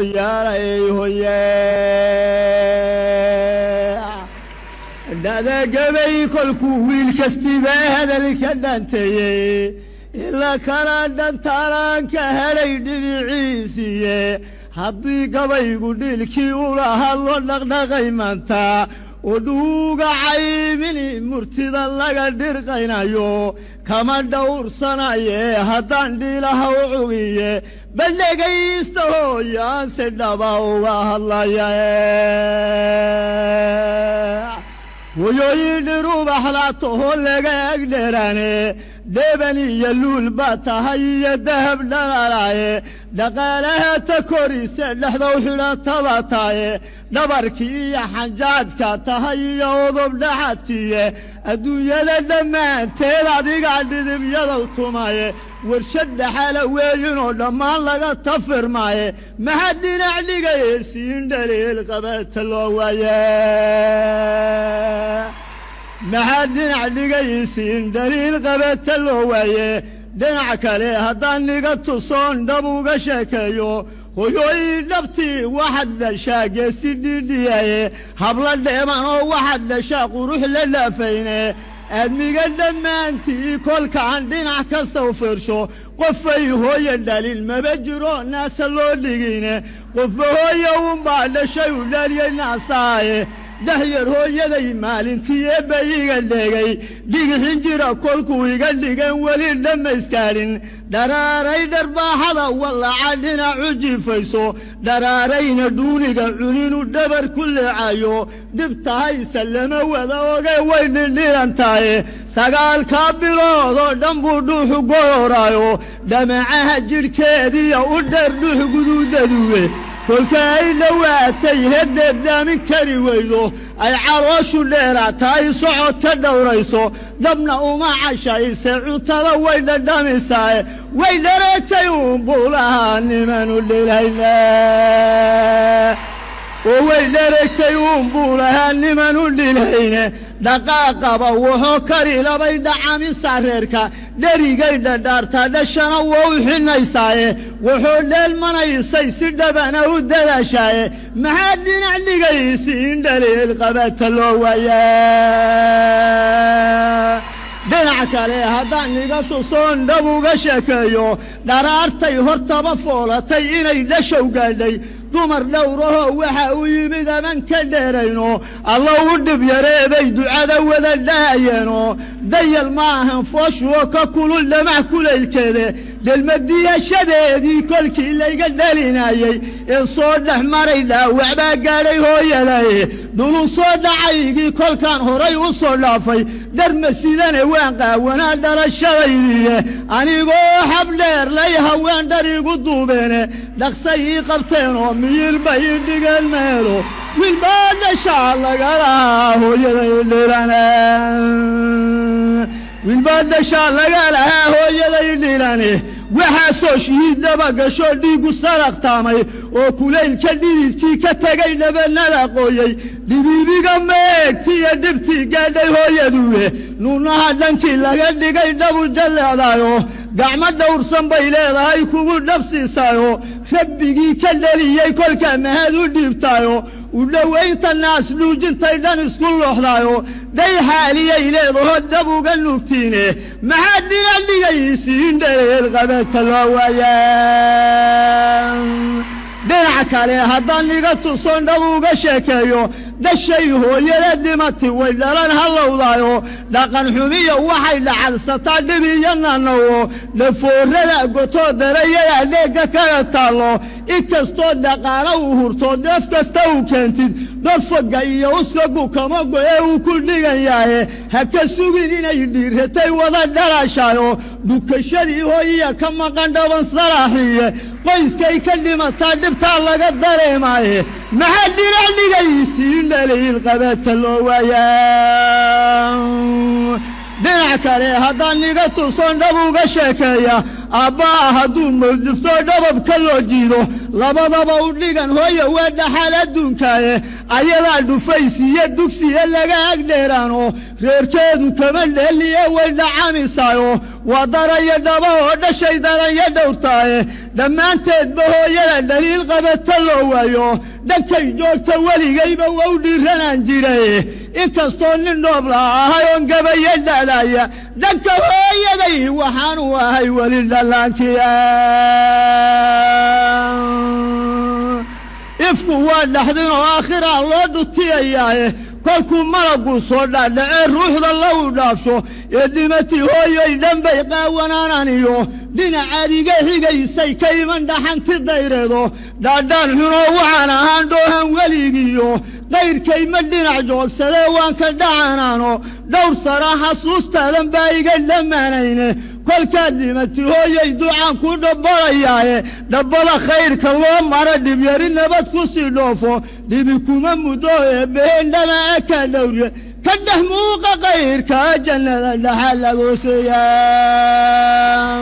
Hoyaalay hoye, dhadagabay kolkuu wiil kastiba hadalka dhanteeyey, ila kala dhantaalaan ka helay dhibiciisiiye. Haddii gabaygu dhiilkii ula hadlo dhaqdhaqay maanta oo dhuuga caymini murtida laga dhirqaynayo kama dhowrsanaye, haddaan dhiilaha u cugiye, bal dhegaysta hooyaan si dhaba uga hadlaya. Hoyooyin dhirubaxlaatoho laga agdheeraane, dheeban iyo luul baa tahay iyo dahab dhalaalaaye, dhaqaalaha ta korise dhexdow xidhataba taaye, dhabarkii iyo xanjaadka tahay iyo udub dhaxadkiiye, adduunyada dhammaanteed adigaa dhidibyadow tumaye, warshad dhaxala weeyinoo dhammaan laga tafirmaaye. Maxaad dhinac dhigaysiin dhaliil qabata loo waaye? Maxaad dhinac dhigaysiin dhaliil qabata loo waaye? Dhinac kale haddaan niga tusoon dhab uga sheekeeyo, hoyooyin dhabtii waxaad dhashaa geesi dhidhiyaye, habla dheeman oo waxaad dhashaa qurux la dhaafayne. Aadmiga dhammaantii kolkaan dhinac kasta u fiirsho, qofay hooye dhalin maba jiro naasa loo dhigine. Qofba hooye unbaa dhashay u dhaliyey naasaaye. Dahyar hooyaday maalintii eebba iga dhegay, dhigixin jira kolkuu iga dhigan weli dhammayskaarin. Dharaaray dharbaaxada wallaca dhinacu jiifayso, dharaarayna dhuuniga cuninu dhabar ku leecayo. Dhibtahayse lama wada oge, way dhindhilan tahay. 9-kaa bilood oo dhan buu dhuuxu gororaayo, dhamacaha jidhkeediya u dheer dhuux guduudaduwe. Kolka ay dhowaatay heddeed daamin kari weydo, ay calooshu dheeraata, ay socod ka dhowrayso, dhabna uma cashayse, cuntada way dhadhamisaaye, way dhareegtay uun buulaha nimanu dhilayna, oo way dhareegtay uun buulahaa nimanu dhilayne. Dhaqaaqaba wuxuu kari labay dhacamisa reerka, dherigay dhadhaartaa, dhashana waa u xinaysaaye, wuxuu dheelmanaysay si dhabana u dadaashaaye. Maxaad dhinac dhigaysiin dhaliil qabata loo waayaa? Dhinac kale haddaan iga tusoon dhab uga sheekeeyo, dharaartay hortaba foolatay inay dhashow gaadhay, dumar dhowrahoo waxa u yimid aman ka dheerayno, alla u dhib yareebay ducada wada dhaayeeno. Dayal ma ahan fooshuoo ka kulul dhamac kulaylkeede. Dhelmadiyashadeedii kolkii layga dhalinayey ee soo dhex maray, dhaawac baa gaadhay hooyaday. Dhulu soo dhacaygii kolkaan horay u soo dhaafay, dharma sidane waan qaawanaa dhalashadaydiiye. Anigoo xabdheer lay haween dhar igu duubeene, dhaqsay ii qabteen oo miyir bay ii dhigeen meelo. Wiilbaa dhashaa lagalahaa hooyaday dhilane, wiilbaa dhashaa laga lahaa hooyaday dhilane. Waxaasoo shihiiddaba gasho dhiiggu saraqtaamay oo kulaylka dhididkii ka tegay, dhabanada qooyey, dhibiibiga meegtiiyo dhibtii gaadhay hooyaduwe, nuunaha dhankii laga dhigay dhabu jalleedaayo, gacmo dhowrsan bay leedahay kugu dhabsiisaayo, rabbigii ka dhaliyey kolkaa mahad u dhiibtaayo, u dhowaynta naas nuujintay dhan isku looxdaayo, dhay xaaliyay leedaho dab uga nuugtiine. Maxaad dhinac dhigaysiin dhaleel qabata loo waayaa? Dhinac kale haddaan iga tusoon dhab uga sheekeeyo, dhashay hooyada dhimati way dhalan hallowdaayo, dhaqan xumiyo waxay dhacalsataa dhib iyo nanawo, dhafoorada gotoo darayada dheegga kaga taallo. Inkastoo dhaqaalo uu hurto, dheef kasta uu keentid, dhafoga iyo uskagu kama go'e uu ku dhigan yahe. Ha ka sugin inay dhiiratay wada dhalashayo, dhukashadii hooyiya ka maqan dhaban salaaxiye. Qoyskay ka dhimataa dhibtaa laga dareemaaye. Maxaad dhinac dhigaysiin dhaliil qabata loo waayaa? Dhinac kale haddaan iga tuson dhab uga sheekeeya, aabba'a hadduu mawdifto dhababka loo jiido, labadaba u dhigan hooya waa dhaxal adduunkaaye. Ayadaa dhufaysiiyo dugsiya laga agdheeraano, reerkeedu kama dheeliye way dhacamisaayo. Waa daraya dhaba oo dhashay daranya dhowrtaaye. Dhammaanteedba hooyada dhaliil qabata loo waayo, dhankay joogta weligayba wow dhiiranaan jiray. Inkastoo nin dhoobla ahay oon gabayo dhalaaya, dhanka hooyaday waxaanu ahay weli dhallaankiya. Ifku waa dhaxdin oo aakhiraa loo dhutiyayaaye. Kolkuu malaggu soo dhaadhacee ruuxda lagu dhaafsho ee dhimatii hooyoy dhanbay qaawanaananiyo, dhinacaad iga xigaysay ka iman dhaxanti dayreedo. Dhaadhaan xunoo waxaan ahaan dhoohan weligiiyo qayrkay ma dhinac joogsadee, waan ka dhacanaano. Dhowr sara xasuustaadan baa iga dhammaanayne. Kolkaad dhimati hooyay ducaan ku dhabbalayaaye. Dhabbada khayrka loo mara dhibyari nabad ku sii dhoofo, dhibi kuma muddo eebbeheen dhama ka dhowrye. Ka dhex muuqa kayrka jannada dhaxa lagu siiyaa.